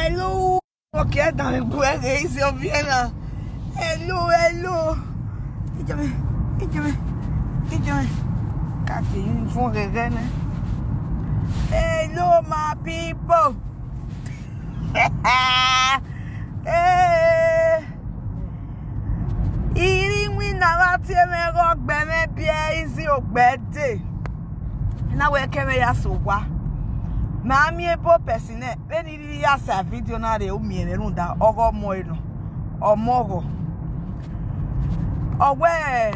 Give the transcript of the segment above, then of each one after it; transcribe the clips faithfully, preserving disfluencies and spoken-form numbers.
Hello, okay, dan me gbe ghe izi ovbi ẹre na. Hello, hello. Ijọmẹ, ijọmẹ, ijọmẹ. Ka ke uniform ghẹghẹ nẹ. Hello, my people. Eh, I rre iwinna vbe a tie mwẹ ghe ọgbẹmwẹ biẹ izi ogbẹde. Na wẹ kẹ mwẹ ya sẹ owa. Ma miẹn ebo pẹsi nẹ, vbene I rhirhi ya sẹ vidio na rre, u miẹn mwẹ rhunmwuda ọghe ọmọ ẹre nọ, ọmọ ọghọ. Ọ wẹẹ,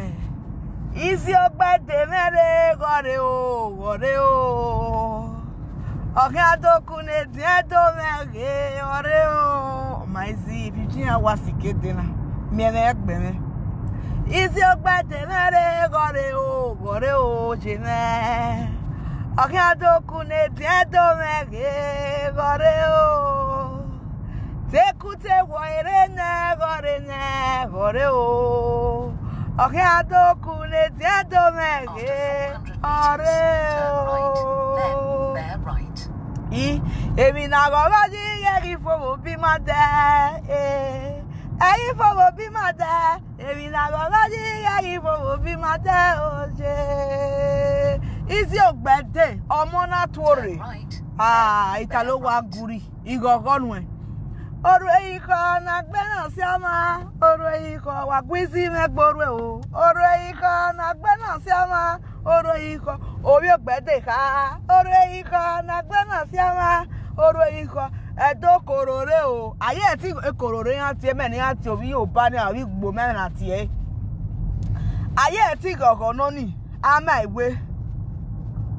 izi ogbẹde mwẹ rre, ghọrre o, ghọrre o. Ọ khian do ku ne edian do mwẹ ghe, ọre o. Ma izi, if you think I was sikede na, miẹn mwẹ ẹgbẹe mwẹ. Izi ogbẹde mwẹ rre, ghọrre o, ghọrre o, je mwẹ. Ọ khian do ku ne edian do mwẹ ghe, ghọrre o. Te ku te wọ ere nẹ, ghọrre nẹ, ghọrre o. Ọ khian do ku ne edian do mwẹ ghe, ọre o. I, emwi na ghọghọ yi ghẹ ghi fo vbe obi ma dẹ, eh. Ẹ ghi fo vbe obi ma dẹ, emwi na ghọghọ yi ghẹ ghi fo vbe obi ma dẹ, oye. Izi ogbẹde, ọmọ na tuorre. Ah, Italo wa guri, ighọghọ nuẹn. Orhu ehikhọ ne a gbe na si ọmwa, orhu ehikhọ wa gu izi mwẹ gbe orhu o. Orhu ehikhọ ne a gbe na si ọmwa, orhu ehikhọ. Ovbi ogbẹde kha, orhu ehikhọ ne a gbe na si ọmwa, orhu ehikhọ. Ẹdo korore o. A ye ẹtin korore iran tie, mẹ ne iran tie ovbi Yoruba ne a vbe Igbo mẹ na tie. A ye ẹtin ghọghọ nọ ni, a ma wẹ,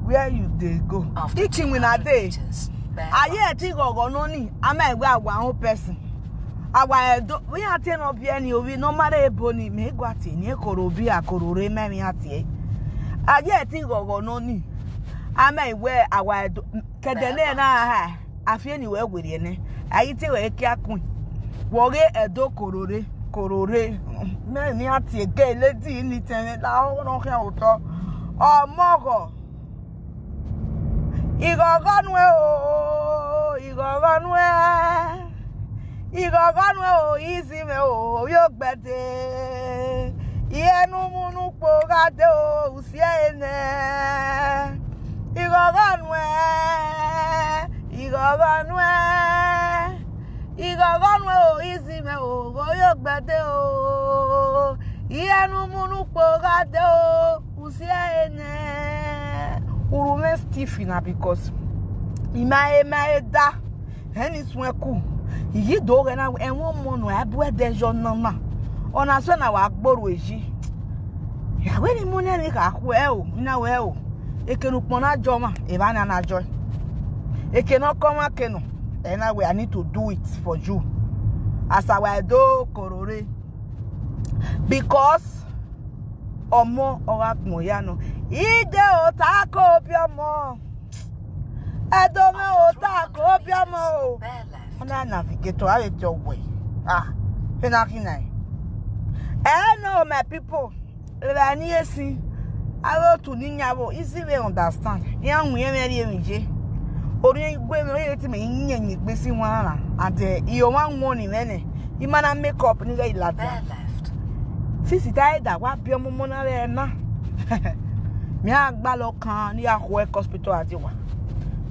where you dey go? After Iki wina two hundred de. Meters, bear A ye ẹtin ghọghọ nọ ni, a ma wẹ our own person. Our Ẹdo, vbe iran tie ne ọ biẹ ni, ovbi ne ọ ma rre ebo ni, mẹ gua tie ni, korore a korore mẹ vbe iran tie. A ye ẹtin ghọghọ nọ ni, a ma wẹ our Ẹdo, kẹdẹ ne na ha, a fi eni wẹ werriẹ nẹ, a ghi te wẹ kia kun. Wẹ ọghe Ẹdo korore, korore. Mẹ ne iran tie gẹ lady ni tẹmwẹ la ọ khian otọ. Ọmọ ọghọ. Ighọghọ nuẹn o, ighọghọ nuẹn. Ighọghọ nuẹn o, izi mwẹ o, ovbi ogbẹde. Iye ne u mu ne ukpo gha de o, usi ẹre nẹ. Ighọghọ nuẹn, ighọghọ nuẹn. Ighọghọ nuẹn o, izi mwẹ o, ovbi ogbẹde o. Iye ne u mu ne ukpo gha de o, usi ẹre nẹ. Urhu mwẹ stiff na because I ma he, ma he da. Ẹn ni suẹn ku, I ghi do ghẹ na wẹ, ẹmwẹ ọmọ ne a bu ẹdẹ yọ nana, ọ na suẹn na wa gborhu eyi. Ya wẹ ne imọ ne ẹmwẹ kha khuẹ o, I na wẹ o, eke ne ukpọn na jọ ọmwa, evba na na jọ ẹe. Eke ne ọ kọ ọmwa ke nọ, ẹ na wẹ, I need to do it for you. Asa wa do korore. Because ọmọ ọ gha gbọn ya nọ. Ide ota ko obi ọmọ. Ẹdo mwẹ ota ko obi ọmọ o. Ọ na navigator, a vbe tie ọwẹ. Ah, he na khin na. Eh, no, my people. Evba ni esin. Aro tu ni yan vbo, izi vbe understand. Iran wu ẹmwẹ rhie emwi ye. Orhiọn igue mwẹ, ọ ye te mẹ yin yin egbe si wan na. And, eh, I ọmwa wọn ni mwẹ nẹ. I ma na make up ni ghẹ i ladian. Since I da wa biẹ ọmọ ọmọ na vbe na, mẹ a gbalọ kan ne I ya khuẹ ke hospital a die owa.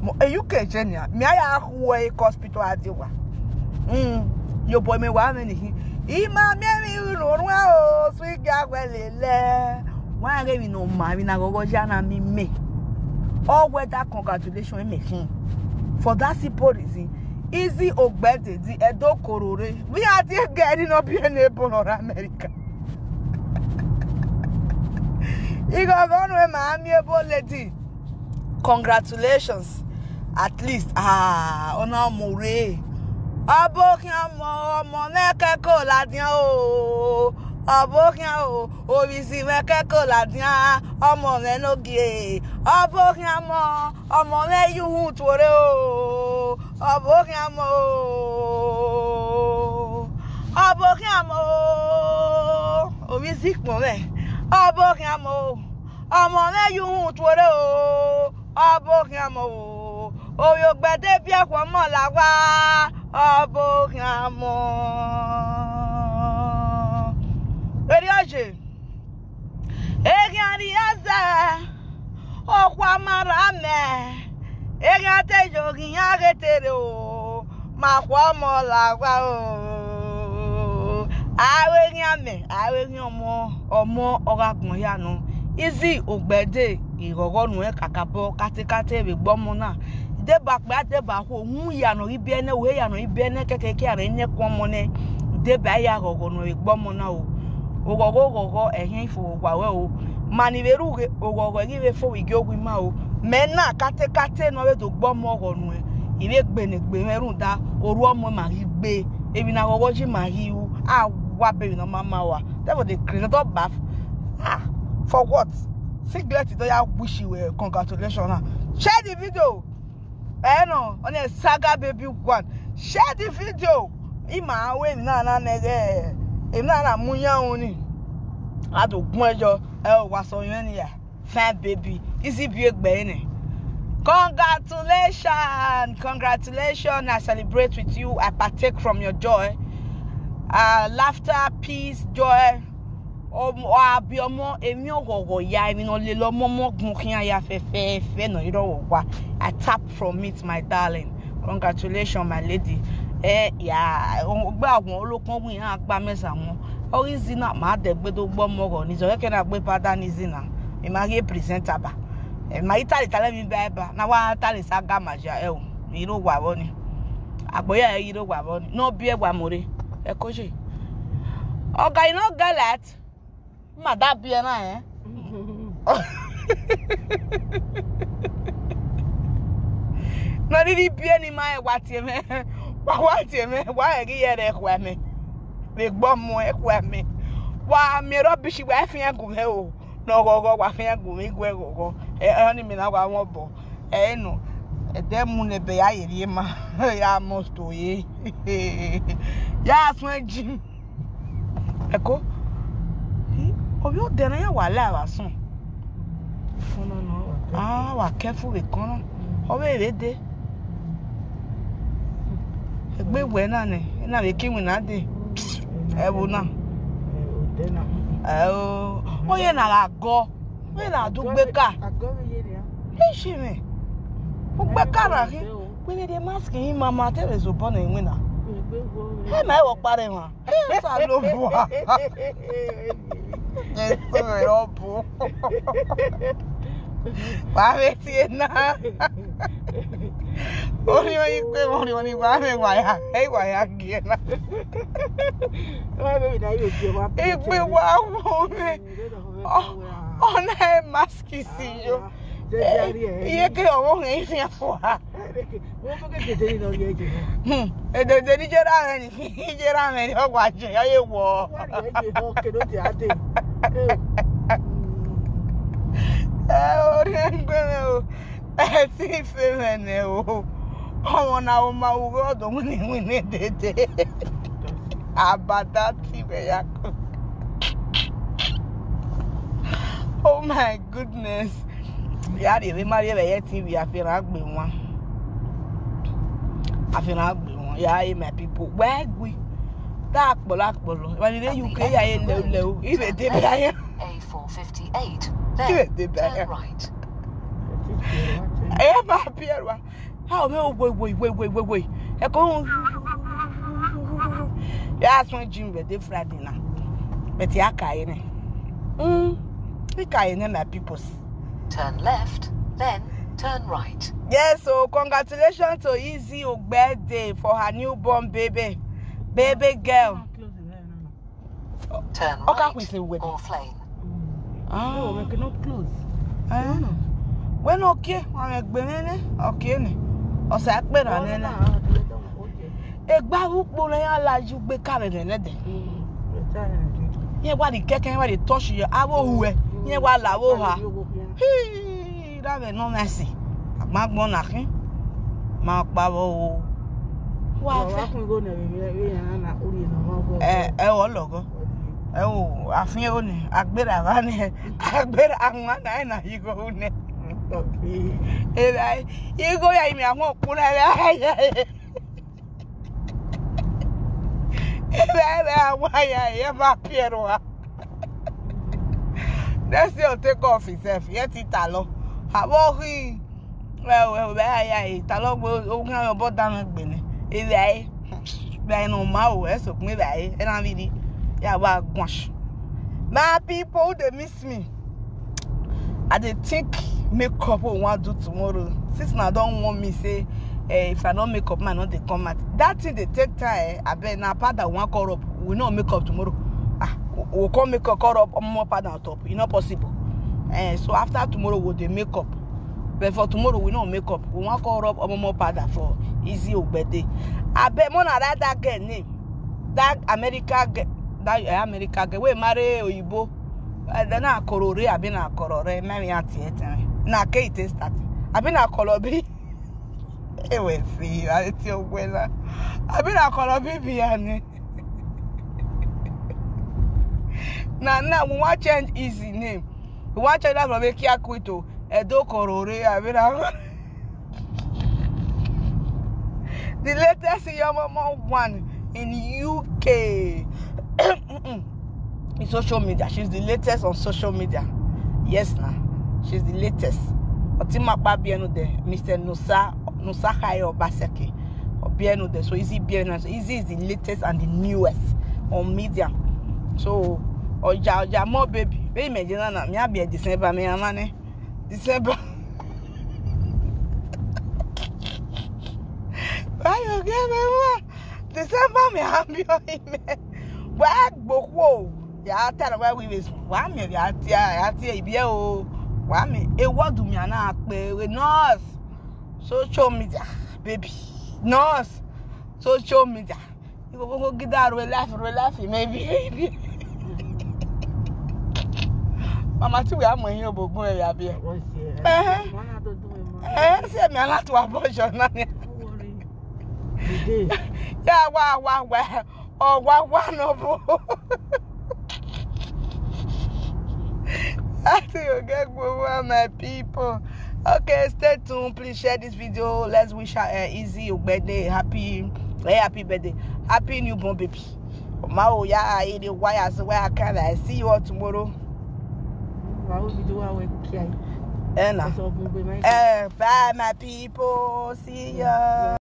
Mo, e U K je nia, mẹ a ya khuẹ ke hospital a die owa. Mm, ye obọ mẹ wa mwẹ ni khin. I ma miẹn emwi ne orhuẹn o, sweet girl wẹ lele. Wa ghe emwi ne ọ ma, emwi ne aghọghọ ya na mi mẹ. Ọ wẹ da congratulation mẹ khin. For that simple reason, izi ogbẹdede, Ẹdo korore. Vbe iran tie gẹ ni nọ biẹ ne ebo nọ rre America. Ighọghọ nuẹn ma miẹn ebo lady. Congratulations. At least, ah, ọ na ọmọ rre. Ọbokhian ọmọ, ọmọ mwẹ kẹko ladian o. Ọbokhian o, ovbi izi mwẹ kẹko ladian, ọmọ mwẹ ne ogie. Ọbokhian ọmọ, ọmọ mwẹ ye uhunmwu tuorre o. Ọbokhian ọmọ o. Ọbokhian ọmọ o. Ovbi izi ikpọn mwẹ. Ọbokhian ọmọ o. Ọmọ mwẹ ye uhunmwu tuorre o. Ọbokhian ọmọ o. Ovbi ogbẹdede biẹ khuọmọ la owa. Ọbokhian mọ. Erriọ ye, eghian rhie azẹ, okhuo ma rra mẹ, eghian te yo ghi iran ghe te rre o, ma khuọmọ la owa o. Avbe eghian mẹ, avbe eghian ọmọ, ọmọ ọ gha gbọn hia nọ. Izi Ogbẹde, I ghọghọ nuẹn kakabọ katekate vbe egbe ọmọ na. Deba kpẹẹ, deba okhuo, uhunmwu ya ne ọ ghi biẹ nẹ, uhe ya ne ọ ghi biẹ nẹ, kẹkẹ ke a rẹn nẹ ẹkun ọmọ nẹ. Deba ya ghọghọ nuẹn vbe egbe ọmọ na o. Oghọghọ, oghọghọ, ẹhiẹn i fo vbe owa ruẹ o. Ma ni vbe rughe, oghọghọ i ghi vbe fo vbe igie owa ima o. Mẹ na katekate ne ọ vbe do gbe ọmọ ọghọ nuẹn, I vbe gbe ne egbe mwẹ rhunmwuda orhu ọmọ ma ghi gbe, emwi ne aghọghọ yi ma ghi ru, a wa be emwi ne ọ ma ma ua. Devil dey craze, don't baff. Ah, for what? Singlet don ya wish you a congratulations now. Share the video. Eh no, on a saga baby one. Share the video. Ima we na na nẹghẹ, emwi na na mu yan uni. A do gun ẹjọ, ẹ o wa sọ yẹn ni ya. Fine baby, easy be egbe ne. Congratulations, congratulations. I celebrate with you. I partake from your joy. Uh, laughter, peace, joy. Ọmọ, a bi ọmọ, emwi ọghọghọ ya, emwi ne ọ lele ọmọ, ọmọ gbọn khian ya fẹfẹfẹ ne ọ rre ọghọghọ. I tap from it, my darling. Congratulations, my lady. Eh, ya, ogbe awọn olokun wi iran gba mẹ sa wọn. Ọ ghi zina, ma dẹ gbe do gbe ọmọ ọghọ ni, zọ kẹkẹ na gbe pada ni zina. I ma ghi present aba. I ma ghi tale tale emwi ba ba, na wa tale saga ma ya, ẹ o, I rre owa vbọ ni. Agbo ya i rre owa vbọ ni. Ne ọ biẹ wa more. Ẹ ko ye. Oga, you no get that? Ma da biẹ na, eh? Ne ọ rhirhi biẹ ne ima rẹn wa tie mwẹ, wa wa tie mwẹ, wa rẹn ghi ye ẹre ẹkhua mẹ. Vbe egbe ọmọ ẹkhua mẹ. Wa miẹn rubbish, wa fian gu mwẹ o. Ne ọghọghọ, wa fian gu mwẹ, I gu ẹghọghọ. Ẹ, ọni mẹ na wa wọn obọ. Ẹ nọ, ẹdẹ mu ne ẹbẹ ya ye rhie ma, ya must to ye. Ya suẹn gym. Ẹ ko. Ovbi odẹ ne ya wa la vbe asọn. Ah, wa careful vbe ekọn na. Ọ vbe vbe de. Egbe wẹ na nẹ, ena vbe ke iwinna dee. Ẹvbo na. Ẹ o, ọ ye na gha gọ. Wẹ na du gbe ka. Ẹ si mwẹ. Ugbe ka na khin. Wẹ vbe de mask hin mama te vbe zobọ ne iwinna. Ẹ ma ẹvbo ọkpa rẹ mwa. Ẹ sa lo bua. Jesu rẹ ọ bu. Wa vbe tie na. Orhiọn igbe, orhiọn ni wa vbe wa ya, ẹ wa ya gie na. Igbe wa wo mwẹ. Ọ, ọ na ẹ mask si yo. Iye ke ọmọ hẹn ifian fua. Hmm, edede ni jera mwẹ ni, jera mwẹ ni, ọ wa jẹ, ọ ye wọ. Ẹ, orhiọn igbe mwẹ o. Ẹ ti fe mwẹ nẹ o. Ọmọ na o ma ru ghe ọdọ winna winna dede. Abada ti vbe ya ko. Oh my goodness. Ya rhie vbe ma rhie vbe ye T V, a fe na gbe wan. A fe na gbe wan. Ya, eh, my people. Wẹ gui. Ta kpọlọ kpọlọ. Wa ni re U K ya ye lẹ lẹ o. Ibe de bra ya. A four fifty-eight, Ibe then de bra ya. Turn right. Ẹ ma bi ẹrua. Ha, o mẹ o woi, woi, woi, woi, woi, woi. Ẹ ko. Ya suẹn gym vbe de Friday na. But ya ka ye nẹ. Mm. I ka ye nẹ, my peoples. Turn left, then turn right. Yes, so congratulations to Izzy Ogbede for her newborn baby. Baby girl. Turn right or flame. Ah. No, we cannot close. Eh? No, no. Wẹ ne ọ kie, wa mwẹ egbe mwẹ nẹ, ọ kie nẹ. Ọ sa kpe na nẹ na. Egbe avbe ukpo ne ya la ye ugbe ka vbe nẹ nẹdẹ. Iran wa ni kẹkẹ, iran wa ni touch ye avbe ohu ẹ, iran wa la vbe oha. Hii, da vbe nọ mwẹ ẹse. Agbangbọn na khin. Ma kpa vbe o. Wa fẹ. Ẹ, ẹ, ọ lọghọ. Ẹ o, a fian ro nẹ, a gbera vba nẹ, a gbera wan na, ẹ na ye igho ru nẹ. Erha, igho ya, imẹ a wan okpona vbe a ya. Awa ya, e ma piẹ rua. Next day, take off himself. Yet he talọ. Avbe ọ ghi, well, well, well, ya, ya, talọ gbe, o ghan obọ da mwẹ gbe nẹ. Evbare, evbare ne ọ ma o, ẹ sokpan evbare, ẹ na vbe rri, ya wa guan. My people, they miss me. I dey think makeup we wan do tomorrow. Since una don warn me say, eh, if I no make up, man, no dey come out. That thing dey take time, eh? Abeg, na powder we wan call up. We no make up tomorrow. Ah, we, we come make up, call up, more powder on top. E no possible. Eh, so after tomorrow, we dey make up. But for tomorrow, we no make up. We wan call up, more powder for Easy Ogbede. Abeg, mo na write that girl name. That America girl, that, eh, America girl, we marry Oyibo. Eh, then na kọrọ ore, abi na kọrọ ore, mẹ mi ati etẹn. Na ke ite start. Abi na kọrọ bi. Ewe si, a ti ogbe na. Abi na kọrọ bi bi ya ni. Na, na, we wan change Easy name. We wan change that from Ekia Quito. Edo kọrọ ore, abi na. The latest Iyomomo one in U K. In social media, she's the latest on social media. Yes, now she's the latest. Otimakpa bienu de, Mister Nusa, Nusa Khayo Obaseki. Obienu de, so Easy bienu, so Easy is the latest and the newest on media. So, oja, oja, more baby. Baby, me jena na, mi abi December, me amane. December. Why you give me one? December me abi ime. Wa gbokhuo. Ya ta na wa wi vesu. Wa mi ya tia, ya tia ibie o. Wa mi e word mi ana pe we nurse. Social media, baby. Nurse. Social media. You go, go, go get that real life, real life, maybe. Mama, ti we are my here, but go where we are here. Eh, say me, I like to abortion. Yeah, wow, wow, wow. Oh, wow, wow, no, bro. I think you get one, my people. Okay, stay tuned. Please share this video. Let's wish her, uh, Easy birthday. Happy, eh, happy birthday. Happy newborn baby. Ma o ya, I dey wire, so where I can, I see you all tomorrow. Wa o video wa we kiai. Eh, na. Eh, bye, my people. See ya.